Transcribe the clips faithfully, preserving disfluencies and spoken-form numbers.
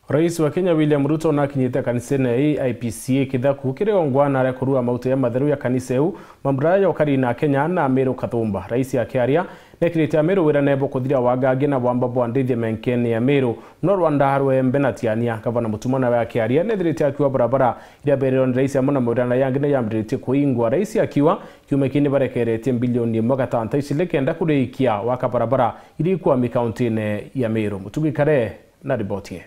Rais wa Kenya William Ruto nakinyite kanisene ya A I P C A Kithaku kiri ongwana aria kurua mauta ya matheru ya kanisa iu, mambura ya ukari na Kenya na Meru Kathumba. Rais akiaria, nekirite Ameru wira nebo kuthiria wagangi na wamba bwa ndithia menkene ya Meru. No Rwanda harwe mbe na tiania, gavana Mutuma nawe akiaria, nethirite akiwa barabara iria bererwa ni rais amwe na mawira na yangi ni yambiritie kuingwa. Rais akiwa kiumia kii ni barekeretie mbilioni imwe gatanta icili kenda kurikia waka barabara iria ikwami kauntine ya Meru. Mutugi Kare na riboti ii.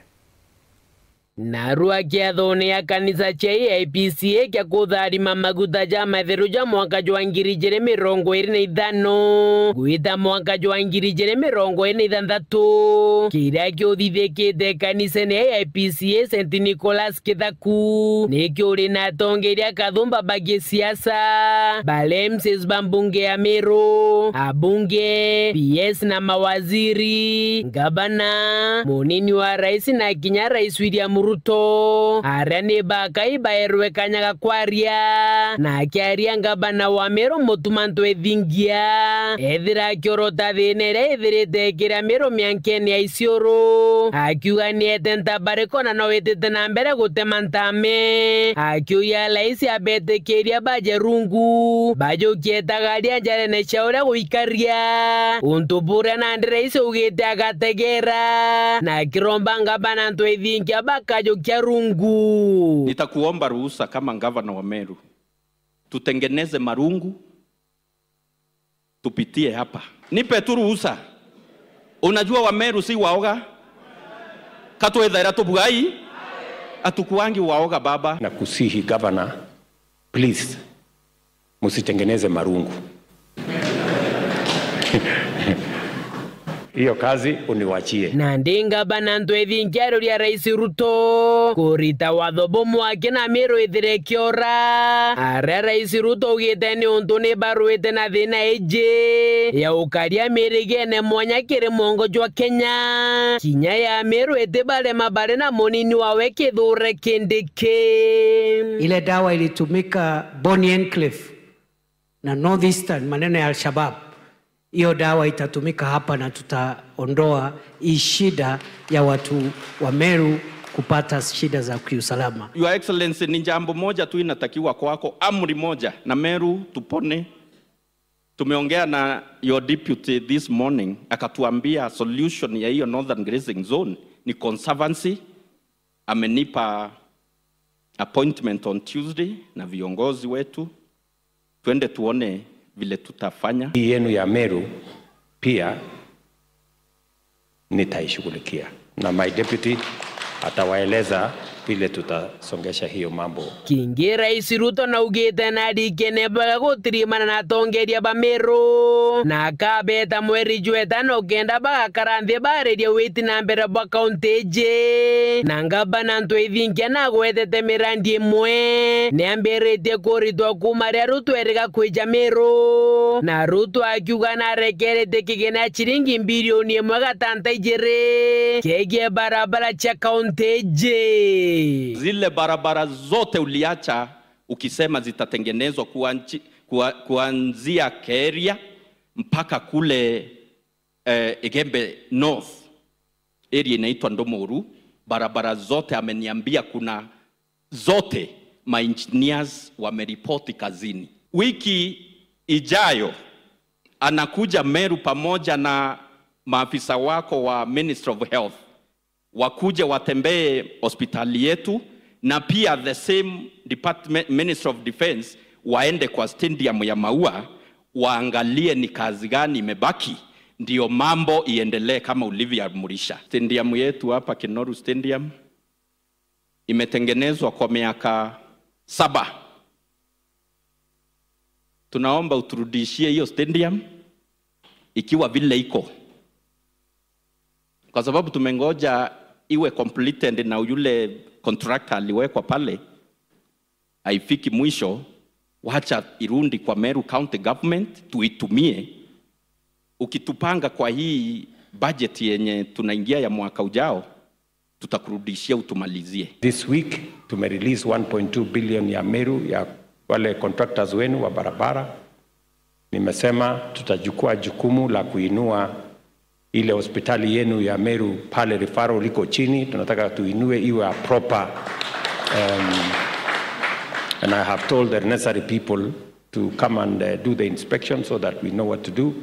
Narua kiathone ya kanisa cia A I P C A kia kutharima maguta ja matheru ja mwaka jwa ngiri ijiri mirongo iri na ithano gwita mwaka jwa ngiri ijiri mirongo iri na ithanthatu, kiria kiuthithikite kanisene ya A I P C A Saint Nicholas Kithaku, nikio uri na atongeria kathumba ba gisiasa, ba M C As ba mbunge ya Meru, abunge, P S na mawaziri, ngavana, munini wa rais na kinya Rais William Ruto, aria ni bakai baerwe kanya ga kwaria. Na akiaria ngavana wa Meru Mutuma Ntwethingia, ethira akiorota thina iria ithirite ikiria Meru miankene ya Isiolo, akiuga ni ete ntabariko na no itite na mbere gutema ntame, akiuria rais abetikiria baje rungu, bajukie tagaria njarene cia uria guikaria, untu buria nandi rais augite agategera, na akiromba ngavana Ntwethingia bakajukia rungu. Nitakuomba ruhusa kama gavana wa Meru, tutengeneze marungu, tupitie hapa. Nipe tu ruhusa. Unajua Wameru si waoga. Katwethaira tubugai. Atukuangi waoga, baba. Na kusihi governor, please, musitengeneze marungu. Hiyo kazi uniwachie. Nandi ngavana Ntwethingia aroria Rais Ruto kurita watho bumwe aki na Meru ithire kiora. Aria Rais Ruto augite ni untu ni barwite na thina iji ya ukaria mirigene mwanya kiri mwongo jwa Kenya. Kinya ya Meru itibarema bari na munini wawe Kithure Kindiki. Ile dawa ilitumika Boni Enclave na North Eastern, maneno ya Al-Shabaab, hiyo dawa itatumika hapa na tutaondoa hii shida ya watu wa Meru kupata shida za kiusalama. Your Excellency, ni jambo moja tu inatakiwa kwako, amri moja, na Meru tupone. Tumeongea na your deputy this morning, akatuambia solution ya hiyo Northern Grazing Zone ni conservancy. Amenipa appointment on Tuesday na viongozi wetu, twende tuone vile tutafanya. Hii yenu ya Meru pia nitaishughulikia, na my deputy atawaeleza vile tutasongesha hiyo mambo. Kingi Rais Ruto naugite narikene bwega gutirimana na atongeria ba Meru, na akabeta mweri jwa itano kenda bagakara nthi baririe witi na mbere bwa kaunti iji. Na ngavana Ntwethingia nagwetete mirandi imwe niambiritie kuritwa kuuma riria Ruto eriga kwija Meru, na Ruto akiuga narekerete kigina ciringi mbilioni imwe gatanta ijiri kiegie barabara cia kaunti iji. Zile barabara zote uliacha ukisema zitatengenezwa kuanchi-, kua-, kuanzia Keria mpaka kule, eh, Igembe North, area inaitwa Ndomoru, barabara zote ameniambia kuna zote, ma engineers wameripoti kazini. Wiki ijayo anakuja Meru pamoja na maafisa wako wa Ministry of Health, wakuje watembee hospitali yetu, na pia the same department, Ministry of Defence, waende kwa stadium ya Maua, waangalie ni kazi gani imebaki, ndio mambo iendelee kama ulivyoamrisha. Stadium yetu hapa, Kinoru Stadium, imetengenezwa kwa miaka saba. Tunaomba uturudishie hiyo stadium ikiwa vile iko, kwa sababu tumengoja iwe completed na yule contractor aliwekwa pale, haifiki mwisho. Wacha irundi kwa Meru County Government tuitumie. Ukitupanga kwa hii budget yenye tunaingia ya mwaka ujao, tutakurudishia utumalizie. This week tumerelease one point two billion ya Meru ya wale contractors wenu wa barabara. Nimesema tutachukua jukumu la kuinua Ile hospitali yenu ya Meru pale referral liko chini, tunataka tuinue iwe a proper, um, and I have told the necessary people to come and, uh, do the inspection so that we know what to do.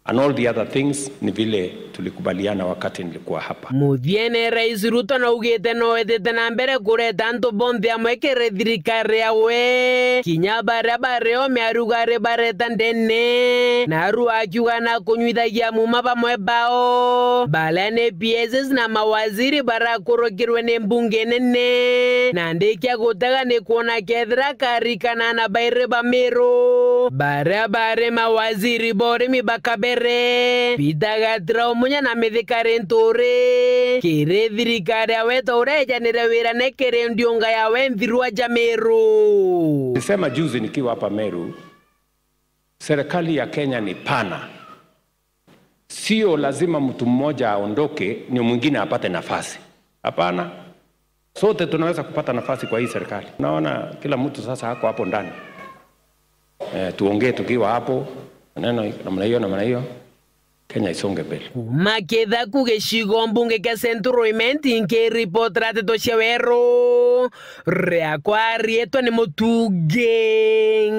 And all the other things ni vile tulikubaliana wakati nilikuwa hapa. Muthiene, Rais Ruto naugite no ethite na mbere kureta antu bonthe amwe kiri thirikari yawe, kinya baria bari o miarugari bareta ndene, naru akiuga na kunyuithagia muma bamwe bao baria ni P Ss na mawaziri barakurukirwe ni mbunge nene, na ndikia gutega ni kwona kethira karikana na bairi ba Meru baria bari mawaziri ba urimi ba kabere, Peter Gatira Umunya na Mithika Linturi, kiri thirikari ya Weta uria ejanire wira ne kiri ndiunga yawe nthiru aja Meru. Nilisema juzi nikiwa hapa Meru, serikali ya Kenya ni pana. Sio lazima mtu mmoja aondoke ndio mwingine apate nafasi. Hapana. Sote tunaweza kupata nafasi kwa hii serikali. Naona kila mtu sasa ako hapo ndani. Eh, tuongee tukiwa hapo. Maneno namna hiyo, namna hiyo. Kenya isonge mbele. Kuma Kithaku gicigo mbunge kia Central Imenti, nkiripotera nteto cia Weru, riakwa riitwa ni Mutungi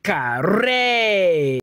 Nkare.